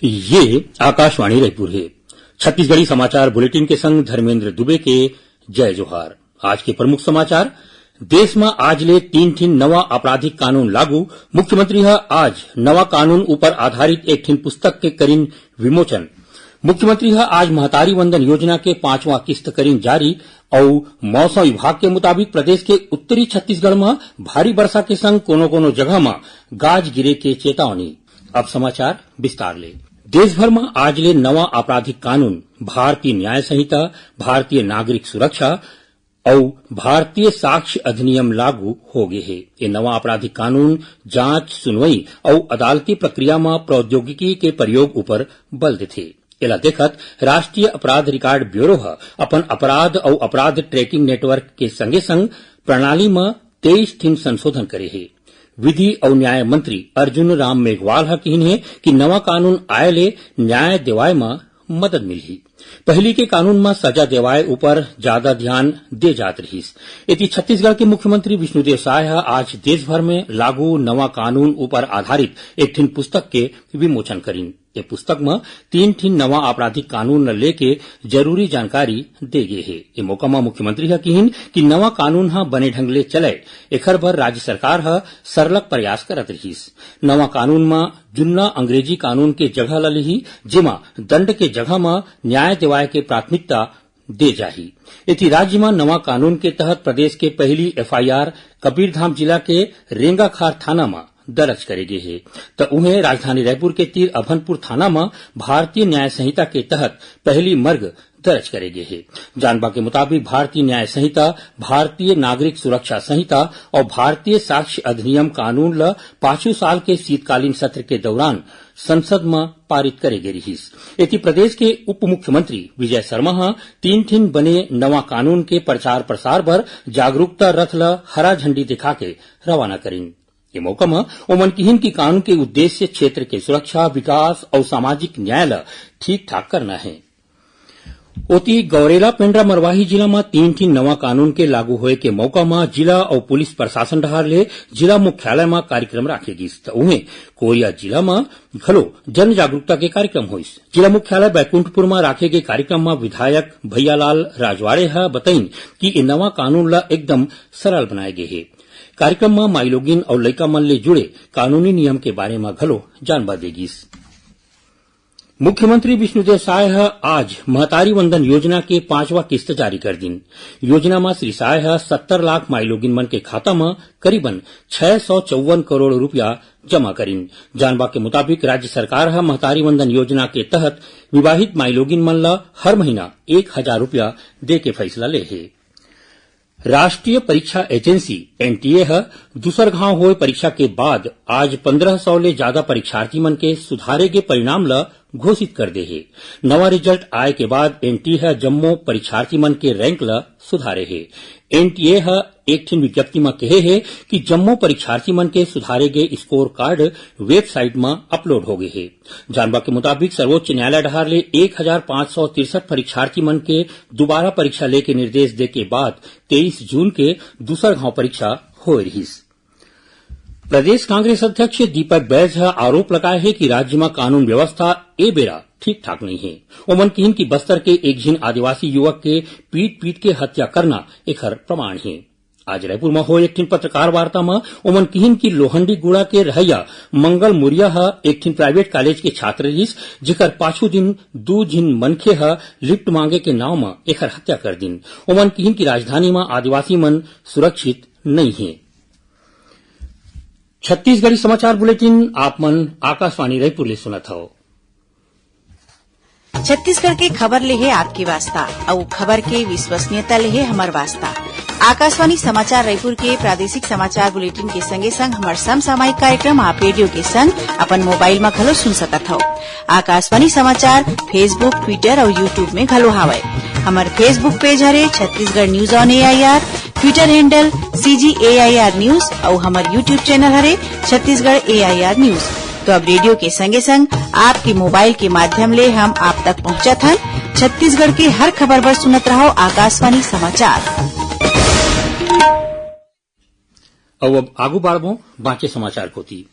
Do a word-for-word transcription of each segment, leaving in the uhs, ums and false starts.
ये आकाशवाणी रायपुर हे। छत्तीसगढ़ी समाचार बुलेटिन के संग धर्मेंद्र दुबे के जय जोहार। आज के प्रमुख समाचार। देश म आज ले तीन ठिन नवा आपराधिक कानून लागू। मुख्यमंत्री ह आज नवा कानून ऊपर आधारित एक ठिन पुस्तक के करिन विमोचन। मुख्यमंत्री ह आज महतारी वंदन योजना के पांचवा किस्त करिन जारी। अउ मौसम विभाग के मुताबिक प्रदेश के उत्तरी छत्तीसगढ़ म भारी वर्षा के संग कोनो-कोनो जगह म गाज गिरे के चेतावनी। अब समाचार विस्तार ले। देश भर म आज ले नवा आपराधिक कानून, भारतीय न्याय संहिता, भारतीय नागरिक सुरक्षा अउ भारतीय साक्ष्य अधिनियम लागू हो गे हे। ये नवा आपराधिक कानून जांच, सुनवाई अउ अदालती प्रक्रिया म प्रौद्योगिकी के प्रयोग ऊपर बल देथे। एला देखत राष्ट्रीय अपराध रिकॉर्ड ब्यूरो ह अपन अपराध अउ अपराध ट्रैकिंग नेटवर्क के संगे संग प्रणाली म तेईस ठिन संशोधन करे हे। विधि अउ न्याय मंत्री अर्जुन राम मेघवाल ह किहिन हे कि नवा कानून आए ले न्याय देवाय म मदद मिलही। पहिली के कानून म सजा देवाय ऊपर जादा ध्यान दे जात रिहिस। एती छत्तीसगढ़ के मुख्यमंत्री विष्णुदेव साय ह आज देश भर में लागू नवा कानून ऊपर आधारित एक ठिन पुस्तक के विमोचन करिन। ए पुस्तक म तीन ठिन नवा आपराधिक कानून ल लेके जरूरी जानकारी दे गे हे। ए मौका म मुख्यमंत्री ह किहिन कि नवा कानून ह बने ढंग ले चलय, एखर बर राज्य सरकार ह सरलग प्रयास करत रिहिस। नवा कानून म जुन्ना अंग्रेजी कानून के जगह ल लिही, जेमा दंड के जगह म न्याय देवाय के प्राथमिकता दे जाही। एती राज्य म नवा कानून के तहत प्रदेश के पहिली एफआईआर कबीरधाम जिला के रेंगाखार थाना म दर्ज करे गे हे, त उहें राजधानी रायपुर के तीर अभनपुर थाना म भारतीय न्याय संहिता के तहत पहिली मर्ग दर्ज करे गे हे। जानबा के मुताबिक, भारतीय न्याय संहिता, भारतीय नागरिक सुरक्षा संहिता अउ भारतीय साक्ष्य अधिनियम कानून ल पाछू साल के शीतकालीन सत्र के दौरान संसद म पारित करे गे रिहिस। एती प्रदेश के उप मुख्यमंत्री विजय शर्मा ह तीन ठिन बने नवा कानून के प्रचार प्रसार बर जागरूकता रथ ल हरा झंडी दिखा के रवाना करिन। ये मौका म ओमन किहिन कि कानून के उद्देश्य क्षेत्र के सुरक्षा, विकास अउ सामाजिक न्याय ल ठीक ठाक करना हे। ओती गौरेला पेंड्रा मरवाही जिला म तीन ठिन नवा कानून के लागू होए के मौका म जिला अउ पुलिस प्रशासन डहार ले जिला मुख्यालय म कार्यक्रम राखे गिस, त उहें कोरिया जिला म घलो जन जागरूकता के कार्यक्रम होइस। जिला मुख्यालय बैकुंठपुर म राखे गे कार्यक्रम म विधायक भैयालाल राजवाड़े ह बतइन कि ए नवा कानून ल एकदम सरल बनाए गे हे। कार्यक्रम म माईलोगिन अउ लइका मन ले जुड़े कानूनी नियम के बारे म घलो जानबा दे गिस। मुख्यमंत्री विष्णुदेव साय ह आज महतारी वंदन योजना के पांचवा किस्त जारी कर दिन। योजना म श्री साय ह सत्तर लाख माईलोगिन मन के खाता म करीबन छह सौ चौवन करोड़ रुपया जमा करिन। जानबा के मुताबिक, राज्य सरकार ह महतारी वंदन योजना के तहत विवाहित माईलोगिन मन ल हर महीना एक हजार रुपया दे के फैसला ले हे। राष्ट्रीय परीक्षा एजेंसी, एनटीए, ह दूसर घांव होए परीक्षा के बाद आज पंद्रह सौ ले जादा परीक्षार्थी मन के सुधारे गे परिणाम ल घोषित कर दे हे। नवा रिजल्ट आए के बाद एनटीए ह जम्मो परीक्षार्थी मन के रैंक ल सुधारे हे। एनटीए ह एक ठिन विज्ञप्ति म कहे हे कि जम्मो परीक्षार्थी मन के सुधारे गे स्कोर कार्ड वेबसाइट म अपलोड हो गे हे। जानबा के मुताबिक, सर्वोच्च न्यायालय डहार ले एक हजार पांच सौ तिरसठ परीक्षार्थी मन के दुबारा परीक्षा लेके निर्देश दे के बाद तेईस जून के दूसर घांव परीक्षा होए रिहिस। प्रदेश कांग्रेस अध्यक्ष दीपक बैज ह आरोप लगाए हे कि राज्य म कानून व्यवस्था ए बेरा ठीक ठाक नइ हे। ओमन किहिन कि बस्तर के एक झिन आदिवासी युवक के पीट पीट के हत्या करना एखर प्रमाण हे। आज रायपुर म होए एक ठिन पत्रकार वार्ता म ओमन किहिन कि लोहंडीगुड़ा के रहइया मंगल मुरिया ह एक ठिन प्राइवेट कॉलेज के छात्र रिहिस, जेकर पाछू दिन दू झिन मनखे ह लिफ्ट मांगे के नांव म एखर हत्या कर दिन। ओमन किहिन कि राजधानी म आदिवासी मन सुरक्षित नइ हे। छत्तीसगढ़ी समाचार बुलेटिन आप मन आकाशवाणी रायपुर ले सुनत हव। छत्तीसगढ़ के खबर ले हे आपके वास्ता, अउ खबर के विश्वसनीयता ले हे हमर वास्ता। आकाशवाणी समाचार रायपुर के प्रादेशिक समाचार बुलेटिन के संगे संग हमर समसामयिक कार्यक्रम आप रेडियो के संग अपन मोबाइल म घलो सुन सकत हव। आकाशवाणी समाचार Facebook, Twitter अउ YouTube में घलो हावय। हमर Facebook पेज हरे Chhattisgarh news on AIR, Twitter handle CG AIR news अउ हमर YouTube चैनल हरे छत्तीसगढ़ एआईआर न्यूज। तो अब रेडियो के संगे संग आपके मोबाइल के माध्यम ले हम आप तक पहुंचत हन। छत्तीसगढ़ के हर खबर बर सुनत रहव आकाशवाणी समाचार। अउ अब आगू बाढ़बो बांचे समाचार कोती।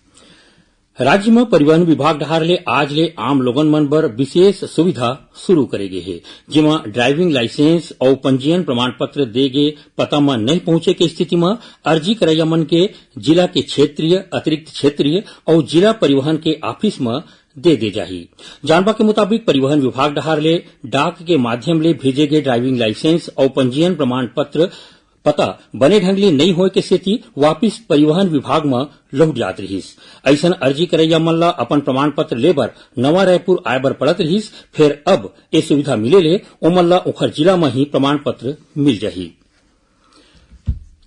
राज्य म परिवहन विभाग डहार ले आज ले आम लोगन मन बर विशेष सुविधा शुरू करे गे हे, जेमा ड्राइविंग लाइसेंस अउ पंजीयन प्रमाण पत्र दे गे पता म नहीं पहुंचे के स्थिति म अर्जी करइया मन के जिला के क्षेत्रीय, अतिरिक्त क्षेत्रीय अउ जिला परिवहन के ऑफिस म दे दे जाही। जानबा के मुताबिक, परिवहन विभाग डहार ले डाक के माध्यम ले भेजे गे ड्राइविंग लाइसेंस अउ पंजीयन प्रमाण पत्र पता बने ढंग ले नइ होए के सेती वापिस परिवहन विभाग म लहुट जात रिहिस। अइसन अर्जी करइया मन ल अपन प्रमाण पत्र ले बर नवा रायपुर आए बर पड़त रिहिस, फेर अब ए सुविधा मिले ले ओमन ल ओखर जिला म ही प्रमाण पत्र मिल जाही।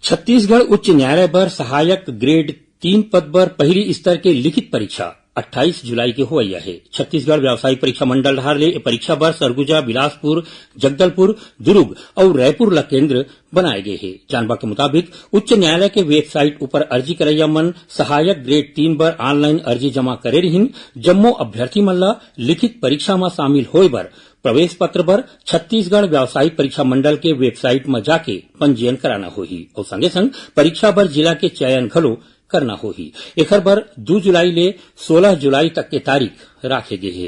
छत्तीसगढ़ उच्च न्यायालय बर सहायक ग्रेड तीन पद बर पहिली स्तर के लिखित परीक्षा अट्ठाईस जुलाई के होवइया हे। छत्तीसगढ़ व्यावसायिक परीक्षा मंडल डहार ले ए परीक्षा बर सरगुजा, बिलासपुर, जगदलपुर, दुर्ग अउ रायपुर ल केंद्र बनाए गे हे। जानबा के मुताबिक, उच्च न्यायालय के वेबसाइट ऊपर अर्जी करइया मन सहायक ग्रेड तीन बर ऑनलाइन अर्जी जमा करे रिहिन। जम्मो अभ्यर्थी मन ल लिखित परीक्षा म शामिल होए बर प्रवेश पत्र बर छत्तीसगढ़ व्यावसायिक परीक्षा मंडल के वेबसाइट म जाके पंजीयन कराना होही अउ संगे संग परीक्षा बर जिला के चयन घलो करना होही। एखर बर दू जुलाई ले सोलह जुलाई तक के तारीख राखे गे हे।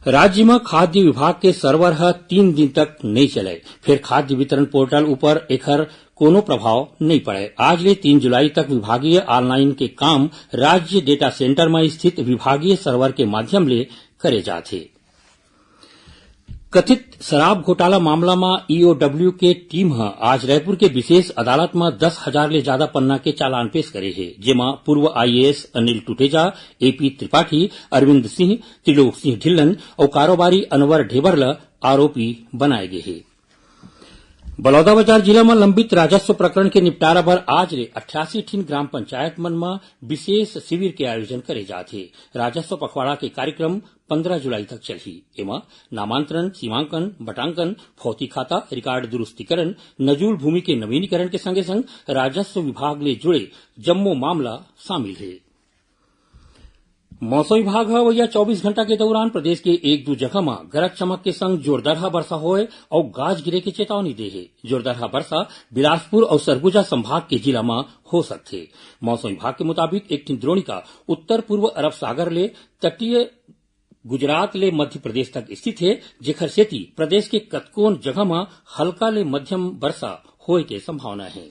राज्य म खाद्य विभाग के सर्वर ह तीन दिन तक नइ चलय, फेर खाद्य वितरण पोर्टल ऊपर एखर कोनो प्रभाव नइ पड़य। आज ले तीन जुलाई तक विभागीय ऑनलाइन के काम राज्य डेटा सेंटर म स्थित विभागीय सर्वर के माध्यम ले करे जात हे। कथित शराब घोटाला मामला म ईओडब्ल्यू के टीम ह आज रायपुर के विशेष अदालत म दस हजार ले जादा पन्ना के चालान पेश करे हे, जेमा पूर्व आईएएस अनिल टुटेजा, एपी त्रिपाठी, अरविंद सिंह, त्रिलोक सिंह ढिल्लन अउ कारोबारी अनवर ढेबर ल आरोपी बनाए गे हे। बलौदाबाजार जिला म लंबित राजस्व प्रकरण के निपटारा बर आज ले अट्ठासी ठिन ग्राम पंचायत मन म विशेष शिविर के आयोजन करे जात हे। राजस्व पखवाड़ा के कार्यक्रम पंद्रह जुलाई तक चलही। एमा नामांतरण, सीमांकन, बटांकन, फौती खाता, रिकॉर्ड दुरुस्तीकरण, नजूल भूमि के नवीनीकरण के संगे संग राजस्व विभाग ले जुड़े जम्मो मामला शामिल हे। मौसम विभाग ह अवइया चौबीस घंटा के दौरान प्रदेश के एक दू जगह म गरज चमक के संग जोरदारहा बरसा होए अउ गाज गिरे के चेतावनी दे हे। जोरदारहा बरसा बिलासपुर अउ सरगुजा संभाग के जिला म हो सकथे। मौसम विभाग के मुताबिक, एक ठिन द्रोणिका उत्तर पूर्व अरब सागर ले तटीय गुजरात ले मध्य प्रदेश तक स्थित हे, जेखर सेती प्रदेश के कतकोन जगह म हल्का ले मध्यम बरसा होए के संभावना हे।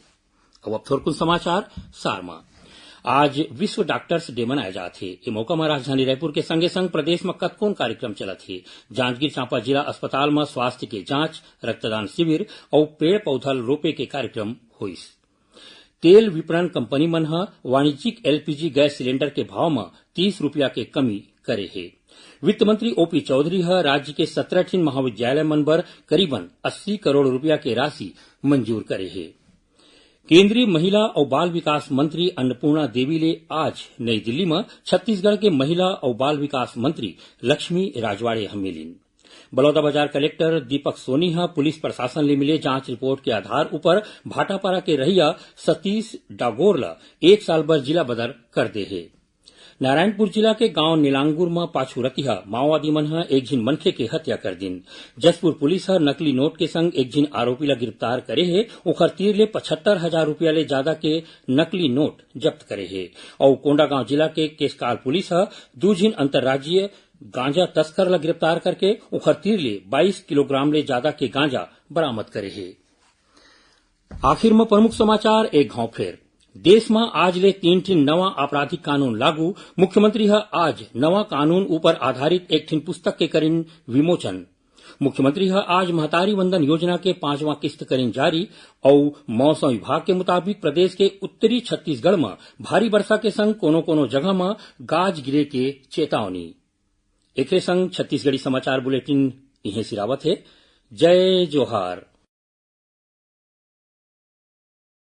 अब, अब थोरकुन समाचार सार म। आज विश्व डॉक्टर्स डे मनाए जात हे। ए मौका म राजधानी रायपुर के संगे संग प्रदेश म कतकोन कार्यक्रम चलत हे। जांजगीर चांपा जिला अस्पताल म स्वास्थ्य के जांच, रक्तदान शिविर अउ पेड़ पौधा रोपे के कार्यक्रम होइस। तेल विपणन कंपनी मन ह वाणिज्यिक एलपीजी गैस सिलेंडर के भाव म तीस रुपया के कमी करे हे। वित्त मंत्री ओपी चौधरी ह राज्य के सत्रह ठिन महाविद्यालय मन बर करीबन अस्सी करोड़ रुपया के राशि मंजूर करे हे। केंद्रीय महिला अउ बाल विकास मंत्री अन्नपूर्णा देवी ले आज नई दिल्ली म छत्तीसगढ़ के महिला अउ बाल विकास मंत्री लक्ष्मी राजवाड़े ह मिलिन। बलौदाबाजार कलेक्टर दीपक सोनी ह पुलिस प्रशासन ले मिले जांच रिपोर्ट के आधार उपर भाटापारा के रहइया सतीश डागोर ल एक साल बर जिला बदर कर दे हे। नारायणपुर जिला के गांव नीलांगुर म पाछू रतिहा माओवादी मन ह एक झिन मनखे के हत्या कर दिन। जशपुर पुलिस ह नकली नोट के संग एक झिन आरोपी ल गिरफ्तार करे हे। ओखर तीर ले पचहत्तर हजार रुपया ले जादा के नकली नोट जब्त करे हे। अउ कोंडागांव जिला के केशकाल पुलिस ह दू झिन अंतर्राज्यीय गांजा तस्कर ल गिरफ्तार करके ओखर तीर ले बाईस किलोग्राम ले जादा के गांजा बरामद करे हे। आखिर म प्रमुख समाचार एक घांव फेर। देश म आज ले तीन ठिन नवा आपराधिक कानून लागू। मुख्यमंत्री ह आज नवा कानून ऊपर आधारित एक ठिन पुस्तक के करिन विमोचन। मुख्यमंत्री ह आज महतारी वंदन योजना के पांचवां किस्त करिन जारी। अउ मौसम विभाग के मुताबिक प्रदेश के उत्तरी छत्तीसगढ़ म भारी बरसा के संग कोनो-कोनो जगह म गाज गिरे के चेतावनी। एखरे संग छत्तीसगढ़ी समाचार बुलेटिन इहें सिरावत हे। जय जोहार।